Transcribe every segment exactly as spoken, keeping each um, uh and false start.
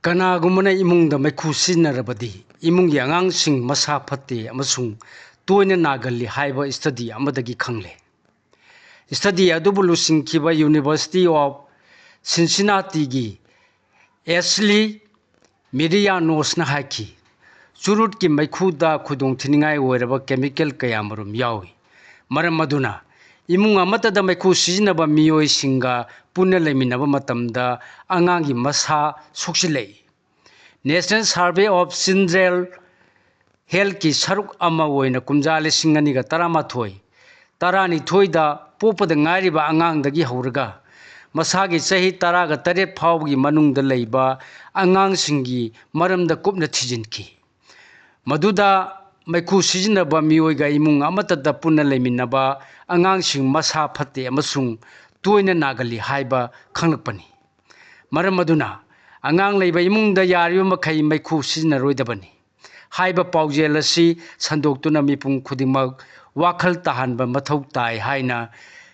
ꯀꯅꯥꯒꯨꯝꯕꯅ ꯏꯃꯨꯡꯗ ꯃꯩꯈꯨ ꯁꯤꯖꯤꯟꯅꯔꯕꯗꯤ ꯏꯃꯨꯡꯒꯤ ꯑꯉꯥꯡꯁꯤꯡ ꯃꯁꯥ ꯐꯠꯇꯦ ꯑꯃꯁꯨꯡ ꯇꯣꯏꯅ ꯅꯥꯒꯜꯂꯤ ꯍꯥꯏꯕ ꯁ꯭ꯇꯗꯤ ꯑꯃꯗꯒꯤ ꯈꯪꯂꯦ꯫ ꯁ꯭ꯇꯗꯤ ꯑꯗꯨꯕꯨ ꯂꯨꯆꯤꯡꯈꯤꯕ University of Cincinnatiꯒꯤ ꯑꯦꯁꯂꯤ ꯃꯦꯔꯤꯌꯥꯅꯣꯁꯅ ꯍꯥꯏꯈꯤ, ꯆꯨꯔꯨꯠꯀꯤ ꯃꯩꯈꯨꯗ ꯈꯨꯗꯣꯡꯊꯤꯅꯤꯡꯉꯥꯏ ꯑꯣꯏꯔꯕ ꯀꯦꯃꯤꯀꯦꯜ ꯀꯌꯥꯃꯔꯨꯝ ꯌꯥꯎꯏ꯫ ꯃꯔꯝ ꯑꯗꯨꯅ ꯏꯃꯨꯡ ꯑꯃꯠꯇꯗ ꯃꯩꯈꯨ ꯁꯤꯖꯤꯟꯅꯕ ꯃꯤꯑꯣꯏꯁꯤꯡꯒ ꯄꯨꯟꯅ ꯂꯩꯃꯤꯟꯅꯕ ꯃꯇꯝꯗ ꯑꯉꯥꯡꯒꯤ ꯃꯁꯥ ꯁꯣꯛꯆꯤꯜꯂꯛꯏ꯫ National Survey of Children Healthꯀꯤ ꯁꯔꯨꯛ ꯑꯃ ꯑꯣꯏꯅ ꯀꯨꯝꯖꯥ ꯂꯤꯁꯤꯡ ꯑꯅꯤꯒ ꯇꯔꯥꯃꯥꯊꯣꯏ ꯇꯔꯥꯅꯤꯊꯣꯏꯗ ꯄꯣꯛꯄꯗ ꯉꯥꯏꯔꯤꯕ ꯑꯉꯥꯡꯗꯒꯤ ꯍꯧꯔꯒ ꯃꯁꯥꯒꯤ ꯆꯍꯤ ꯇꯔꯥꯒ ꯇꯔꯦꯠ ꯐꯥꯎꯕꯒꯤ ꯃꯅꯨꯡꯗ ꯂꯩꯕ ꯑꯉꯥꯡꯁꯤꯡꯒꯤ ꯃꯔꯝꯗ ꯀꯨꯞꯅ ꯊꯤꯖꯤꯟꯈꯤ꯫ ꯃꯗꯨꯗ ꯃꯩꯈꯨ ꯁꯤꯖꯤꯟꯅꯕ ꯃꯤꯑꯣꯏꯒ ꯏꯃꯨꯡ ꯑꯃꯠꯇꯗ ꯄꯨꯟꯅ ꯂꯩꯃꯤꯟꯅꯕ ꯑꯉꯥꯡꯁꯤꯡ ꯃꯁꯥ ꯐꯠꯇꯦ ꯑꯃꯁꯨꯡ ꯇꯣꯏꯅ ꯅꯥꯒꯜꯂꯤ ꯍꯥꯏꯕ ꯈꯪꯂꯛꯄꯅꯤ꯫ ꯃꯔꯝ ꯑꯗꯨꯅ ꯑꯉꯥꯡ ꯂꯩꯕ ꯏꯃꯨꯡꯗ ꯌꯥꯔꯤꯕ ꯃꯈꯩ ꯃꯩꯈꯨ ꯁꯤꯖꯤꯟꯅꯔꯣꯏꯗꯕꯅꯤ ꯍꯥꯏꯕ ꯄꯥꯎꯖꯦꯜ ꯑꯁꯤ ꯁꯟꯗꯣꯛꯇꯨꯅ ꯃꯤꯄꯨꯝ ꯈꯨꯗꯤꯡꯃꯛ ꯋꯥꯈꯜ ꯇꯥꯍꯟꯕ ꯃꯊꯧ ꯇꯥꯏ ꯍꯥꯏꯅ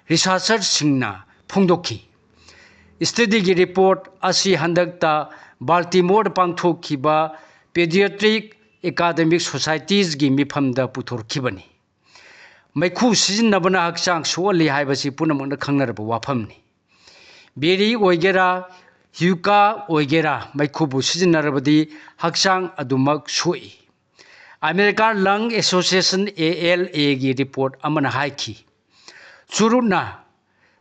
ꯔꯤꯁꯥꯔꯆꯔꯁꯤꯡꯅ ꯐꯣꯡꯗꯣꯛꯈꯤ꯫ ꯁ꯭ꯇꯗꯤꯒꯤ ꯔꯤꯄꯣꯔꯠ ꯑꯁꯤ ꯍꯟꯗꯛꯇ ꯕꯥꯜꯇꯤꯃꯣꯔꯗ ꯄꯥꯡꯊꯣꯛꯈꯤꯕ Pediatric Academic Societiesꯒꯤ ꯃꯤꯐꯝꯗ ꯄꯨꯊꯣꯔꯛꯈꯤꯕꯅꯤ꯫ ꯃꯩꯈꯨ ꯁꯤꯖꯤꯟꯅꯕꯅ ꯍꯛꯆꯥꯡ ꯁꯣꯛꯍꯜꯂꯤ ꯍꯥꯏꯕꯁꯤ ꯄꯨꯝꯅꯃꯛꯅ ꯈꯪꯅꯔꯕ ꯋꯥꯐꯝꯅꯤ꯫ ꯕꯤꯔꯤ ꯑꯣꯏꯒꯦꯔꯥ, ꯍꯨꯀꯥ ꯑꯣꯏꯒꯦꯔꯥ, ꯃꯩꯈꯨꯕꯨ ꯁꯤꯖꯤꯟꯅꯔꯕꯗꯤ ꯍꯛꯆꯥꯡ ꯑꯗꯨꯃꯛ ꯁꯣꯛꯏ꯫ American Lung Association, ALAꯒꯤ ꯔꯤꯄꯣꯔꯠ ꯑꯃꯅ ꯍꯥꯏꯈꯤ, ꯆꯨꯔꯨꯠꯅ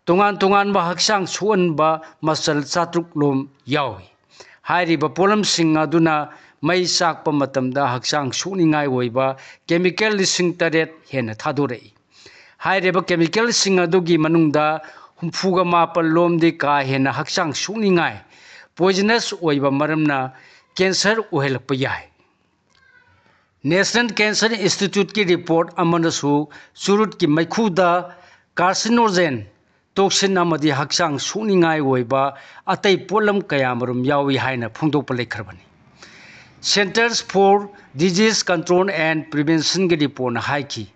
ꯇꯣꯉꯥꯟ ꯇꯣꯉꯥꯟꯕ ꯍꯛꯆꯥꯡ ꯁꯣꯛꯍꯟꯕ ꯃꯆꯜ ꯆꯥꯇ꯭ꯔꯨꯛ ꯂꯣꯝ ꯌꯥꯎꯏ꯫ ꯍꯥꯏꯔꯤꯕ ꯄꯣꯠꯂꯝꯁꯤꯡ ꯑꯗꯨꯅ ꯃꯩ ꯆꯥꯛꯄ ꯃꯇꯝꯗ ꯍꯛꯆꯥꯡ ꯁꯣꯛꯅꯤꯡꯉꯥꯏ ꯑꯣꯏꯕ ꯀꯦꯃꯤꯀꯦꯜ ꯂꯤꯁꯤꯡ ꯇꯔꯦꯠ ꯍꯦꯟꯅ ꯊꯥꯗꯣꯔꯛꯏ꯫ ꯍꯥꯏꯔꯤꯕ ꯀꯦꯃꯤꯀꯦꯜꯁꯤꯡ ꯑꯗꯨꯒꯤ ꯃꯅꯨꯡꯗ ꯍꯨꯝꯐꯨꯒ ꯃꯥꯄꯜ ꯂꯣꯝꯗꯤ ꯀꯥ ꯍꯦꯟꯅ ꯍꯛꯆꯥꯡ ꯁꯣꯛꯅꯤꯡꯉꯥꯏ, poisonous ꯑꯣꯏꯕ ꯃꯔꯝꯅ cancer ꯑꯣꯏꯍꯜꯂꯛꯄ ꯌꯥꯏ꯫ National Cancer Instituteꯀꯤ ꯔꯤꯄꯣꯔꯠ ꯑꯃꯅꯁꯨ ꯆꯨꯔꯨꯠꯀꯤ ꯃꯩꯈꯨꯗ carcinogen toxin ꯑꯃꯗꯤ ꯍꯛꯆꯥꯡ ꯁꯣꯛꯅꯤꯡꯉꯥꯏ ꯑꯣꯏꯕ ꯑꯇꯩ ꯄꯣꯠꯂꯝ ꯀꯌꯥꯃꯔꯨꯝ ꯌꯥꯎꯏ ꯍꯥꯏꯅ ꯐꯣꯡꯗꯣꯛꯄ ꯂꯩꯈ꯭ꯔꯕꯅꯤ꯫ Centers for Disease Control and Preventionꯒꯤ ꯔꯤꯄꯣꯔꯠꯅ ꯍꯥꯏꯈꯤ,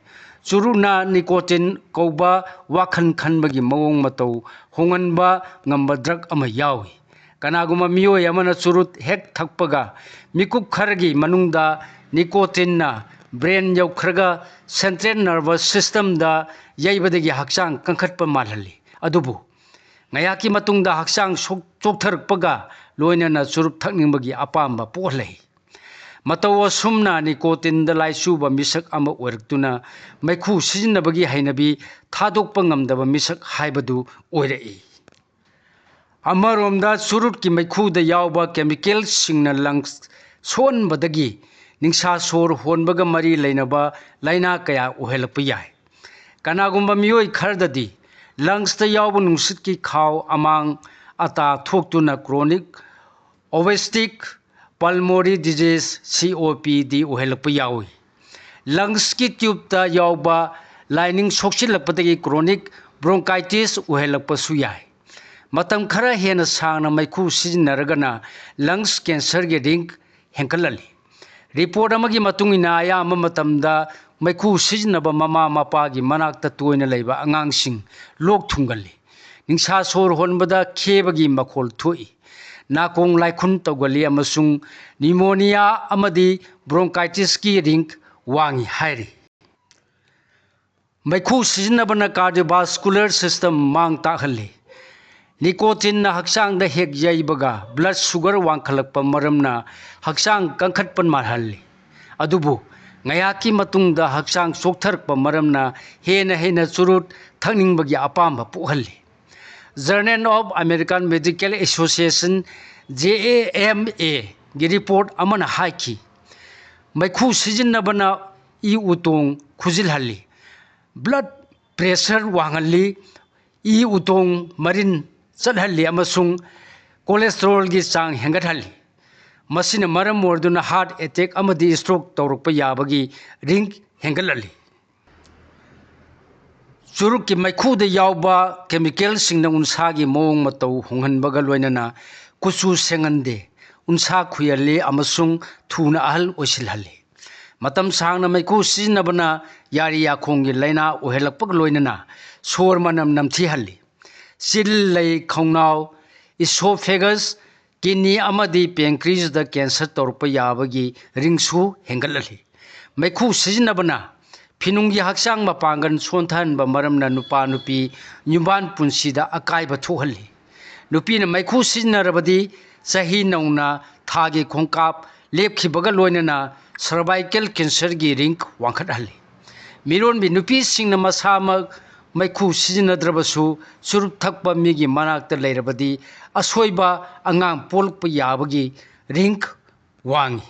ꯆꯨꯔꯨꯠꯅ nicotine ꯀꯧꯕ ꯋꯥꯈꯜ ꯈꯟꯕꯒꯤ ꯃꯑꯣꯡ ꯃꯇꯧ ꯍꯣꯡꯍꯟꯕ ꯉꯝꯕ drug ꯑꯃ ꯌꯥꯎꯏ꯫ ꯀꯅꯥꯒꯨꯝꯕ ꯃꯤꯑꯣꯏ ꯑꯃꯅ ꯆꯨꯔꯨꯠ ꯍꯦꯛ ꯊꯛꯄꯒ ꯃꯤꯀꯨꯞ ꯈꯔꯒꯤ ꯃꯅꯨꯡꯗ nicotineꯅ brain ꯌꯧꯈ꯭ꯔꯒ central nervous systemꯗ ꯌꯩꯕꯗꯒꯤ ꯍꯛꯆꯥꯡ ꯀꯟꯈꯠꯄ ꯃꯥꯜꯍꯜꯂꯤ꯫ ꯑꯗꯨꯕꯨ ꯉꯥꯏꯍꯥꯛꯀꯤ ꯃꯇꯨꯡꯗ ꯍꯛꯆꯥꯡ ꯁꯣꯛ-, ꯆꯣꯛꯊꯔꯛꯄꯒ ꯂꯣꯏꯅꯅ ꯆꯨꯔꯨꯞ ꯊꯛꯅꯤꯡꯕꯒꯤ ꯑꯄꯥꯝꯕ ꯄꯣꯛꯍꯜꯂꯛꯏ꯫ ꯃꯇꯧ ꯑꯁꯨꯝꯅ nicotineꯗ ꯂꯥꯏꯆꯨꯕ ꯃꯤꯁꯛ ꯑꯃ ꯑꯣꯏꯔꯛꯇꯨꯅ ꯃꯩꯈꯨ ꯁꯤꯖꯤꯟꯅꯕꯒꯤ ꯍꯩꯅꯕꯤ ꯊꯥꯗꯣꯛꯄ ꯉꯝꯗꯕ ꯃꯤꯁꯛ ꯍꯥꯏꯕꯗꯨ ꯑꯣꯏꯔꯛꯏ꯫ ꯑꯃꯔꯣꯝꯗ ꯆꯨꯔꯨꯠꯀꯤ ꯃꯩꯈꯨꯗ ꯌꯥꯎꯕ chemicalꯁꯤꯡꯅ lungs ꯁꯣꯛꯍꯟꯕꯗꯒꯤ ꯅꯤꯡꯁꯥ ꯁꯣꯔ ꯍꯣꯟꯕꯒ ꯃꯔꯤ ꯂꯩꯅꯕ ꯂꯥꯏꯅꯥ ꯀꯌꯥ ꯑꯣꯏꯍꯜꯂꯛꯄ ꯌꯥꯏ꯫ ꯀꯅꯥꯒꯨꯝꯕ ꯃꯤꯑꯣꯏ ꯈꯔꯗꯗꯤ lungsꯇ ꯌꯥꯎꯕ ꯅꯨꯡꯁꯤꯠꯀꯤ ꯈꯥꯎ ꯑꯃꯥꯡ ꯑꯇꯥ ꯊꯣꯛꯇꯨꯅ chronic obstructive pulmonary disease, C O P D, ꯑꯣꯏꯍꯜꯂꯛꯄ ꯌꯥꯎꯏ꯫ Lungsꯀꯤ tubeꯇ ꯌꯥꯎꯕ lining ꯁꯣꯛꯆꯤꯜꯂꯛꯄꯗꯒꯤ chronic bronchitis ꯑꯣꯏꯍꯜꯂꯛꯄꯁꯨ ꯌꯥꯏ꯫ ꯃꯇꯝ ꯈꯔ ꯍꯦꯟꯅ ꯁꯥꯡꯅ ꯃꯩꯈꯨ ꯁꯤꯖꯤꯟꯅꯔꯒꯅ lungs cancerꯒꯤ risk ꯍꯦꯟꯒꯠꯍꯜꯂꯤ꯫ Report ꯑꯃꯒꯤ ꯃꯇꯨꯡ ꯏꯟꯅ, ꯑꯌꯥꯝꯕ ꯃꯇꯝꯗ ꯃꯩꯈꯨ ꯁꯤꯖꯤꯟꯅꯕ ꯃꯃꯥ ꯃꯄꯥꯒꯤ ꯃꯅꯥꯛꯇ ꯇꯣꯏꯅ ꯂꯩꯕ ꯑꯉꯥꯡꯁꯤꯡ ꯂꯣꯛ ꯊꯨꯡꯒꯜꯂꯤ, ꯅꯤꯡꯁꯥ ꯁꯣꯔ ꯍꯣꯟꯕꯗ ꯈꯦꯕꯒꯤ ꯃꯈꯣꯜ ꯊꯣꯛꯏ, ꯅꯥꯀꯣꯡ ꯂꯥꯏꯈꯨꯟ ꯇꯧꯒꯜꯂꯤ ꯑꯃꯁꯨꯡ pneumonia ꯑꯃꯗꯤ bronchitisꯀꯤ risk ꯋꯥꯡꯏ ꯍꯥꯏꯔꯤ꯫ ꯃꯩꯈꯨ ꯁꯤꯖꯤꯟꯅꯕꯅ cardiovascular system ꯃꯥꯡ ꯇꯥꯛꯍꯜꯂꯤ꯫ Nicotineꯅ ꯍꯛꯆꯥꯡꯗ ꯍꯦꯛ ꯌꯩꯕꯒ blood sugar ꯋꯥꯡꯈꯠꯂꯛꯄ ꯃꯔꯝꯅ ꯍꯛꯆꯥꯡ ꯀꯟꯈꯠꯄ ꯃꯥꯜꯍꯜꯂꯤ꯫ ꯑꯗꯨꯕꯨ ꯉꯥꯏꯍꯥꯛꯀꯤ ꯃꯇꯨꯡꯗ ꯍꯛꯆꯥꯡ ꯆꯣꯛꯊꯔꯛꯄ ꯃꯔꯝꯅ ꯍꯦꯟꯅ ꯍꯦꯟꯅ ꯆꯨꯔꯨꯠ ꯊꯛꯅꯤꯡꯕꯒꯤ ꯑꯄꯥꯝꯕ ꯄꯣꯛꯍꯜꯂꯤ꯫ Journal of American Medical Association, J A M Aꯒꯤ report ꯑꯃꯅ ꯍꯥꯏꯈꯤ, ꯃꯩꯈꯨ ꯁꯤꯖꯤꯟꯅꯕꯅ ꯏ ꯎꯇꯣꯡ ꯈꯨꯖꯤꯜꯍꯜꯂꯤ, blood pressure ꯋꯥꯡꯍꯜꯂꯤ, ꯏ ꯎꯇꯣꯡ ꯃꯔꯤꯟ ꯆꯠꯍꯜꯂꯤ ꯑꯃꯁꯨꯡ cholesterolꯒꯤ ꯆꯥꯡ ꯍꯦꯟꯒꯠꯍꯜꯂꯤ꯫ ꯃꯁꯤꯅ ꯃꯔꯝ ꯑꯣꯏꯗꯨꯅ heart attack ꯑꯃꯗꯤ stroke ꯇꯧꯔꯛꯄ ꯌꯥꯕꯒꯤ risk ꯍꯦꯟꯒꯠꯍꯜꯂꯤ꯫ ꯆꯨꯔꯨꯞꯀꯤ ꯃꯩꯈꯨꯗ ꯌꯥꯎꯕ chemicalꯁꯤꯡꯅ ꯎꯟꯁꯥꯒꯤ ꯃꯑꯣꯡ ꯃꯇꯧ ꯍꯣꯡꯍꯟꯕꯒ ꯂꯣꯏꯅꯅ ꯀꯨꯆꯨ ꯁꯦꯡꯍꯟꯗꯦ, ꯎꯟꯁꯥ ꯈꯨꯏꯍꯜꯂꯤ ꯑꯃꯁꯨꯡ ꯊꯨꯅ ꯑꯍꯜ ꯑꯣꯏꯁꯤꯜꯍꯜꯂꯤ꯫ ꯃꯇꯝ ꯁꯥꯡꯅ ꯃꯩꯈꯨ ꯁꯤꯖꯤꯟꯅꯕꯅ ꯌꯥꯔꯤ ꯌꯥꯈꯣꯡꯒꯤ ꯂꯥꯏꯅꯥ ꯑꯣꯏꯍꯜꯂꯛꯄꯒ ꯂꯣꯏꯅꯅ ꯁꯣꯔ ꯃꯅꯝ ꯅꯝꯊꯤꯍꯜꯂꯤ꯫ ꯆꯤꯜ, ꯂꯩ, ꯈꯧꯅꯥꯎ, esophagus, ꯀꯤꯗꯅꯤ ꯑꯃꯗꯤ ꯄꯦꯟꯀ꯭ꯔꯤꯁꯇ ꯀꯦꯟꯁꯔ ꯇꯧꯔꯛꯄ ꯌꯥꯕꯒꯤ ꯔꯤꯁꯛꯁꯨ ꯍꯦꯟꯒꯠꯍꯜꯂꯤ꯫ ꯃꯩꯈꯨ ꯁꯤꯖꯤꯟꯅꯕꯅ ꯐꯤꯅꯨꯡꯒꯤ ꯍꯛꯆꯥꯡ ꯃꯄꯥꯡꯒꯜ ꯁꯣꯟꯊꯍꯟꯕ ꯃꯔꯝꯅ ꯅꯨꯄꯥ ꯅꯨꯄꯤ ꯌꯨꯝꯕꯥꯟ ꯄꯨꯟꯁꯤꯗ ꯑꯀꯥꯏꯕ ꯊꯣꯛꯍꯜꯂꯤ꯫ ꯅꯨꯄꯤꯅ ꯃꯩꯈꯨ ꯁꯤꯖꯤꯟꯅꯔꯕꯗꯤ ꯆꯍꯤ ꯅꯧꯅ ꯊꯥꯒꯤ ꯈꯣꯡꯀꯥꯞ ꯂꯦꯞꯈꯤꯕꯒ ꯂꯣꯏꯅꯅ ꯁꯔꯚꯥꯏꯀꯦꯜ ꯀꯦꯟꯁꯔꯒꯤ ꯔꯤꯁꯛ ꯋꯥꯡꯈꯠꯍꯜꯂꯤ꯫ ꯃꯤꯔꯣꯟꯕꯤ ꯅꯨꯄꯤꯁꯤꯡꯅ ꯃꯁꯥꯃꯛ ꯃꯩꯈꯨ ꯁꯤꯖꯤꯟꯅꯗ꯭ꯔꯕꯁꯨ ꯆꯨꯔꯨꯞ ꯊꯛꯄ ꯃꯤꯒꯤ ꯃꯅꯥꯛꯇ ꯂꯩꯔꯕꯗꯤ ꯑꯁꯣꯏꯕ ꯑꯉꯥꯡ ꯄꯣꯛꯂꯛꯄ ꯌꯥꯕꯒꯤ ꯔꯤꯁꯛ ꯋꯥꯡꯏ꯫